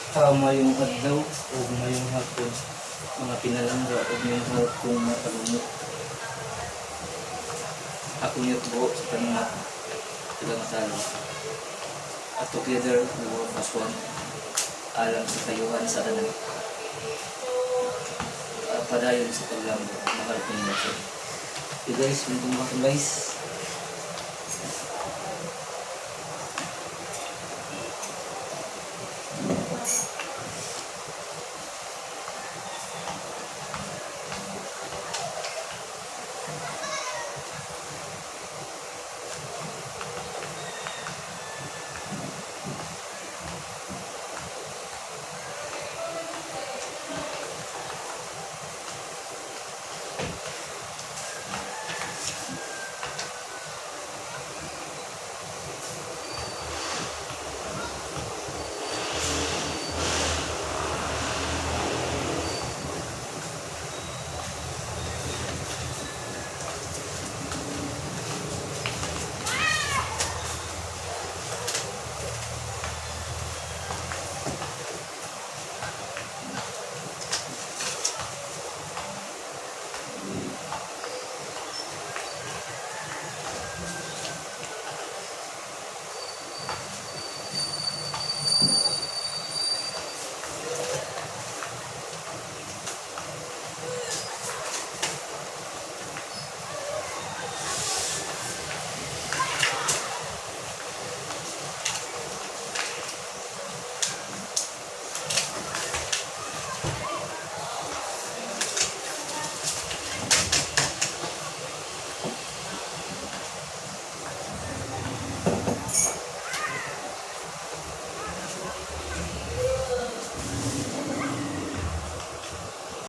Maayong adlaw o maayong hapon, mga pinalangga o minahal kong mga. Ako niyo buo sa tanang taga. At together we work as one alang sa kayuhan sa tanan. Padayon sa paglambo, mahal kong bansa. Okay guys, mantong mga guys.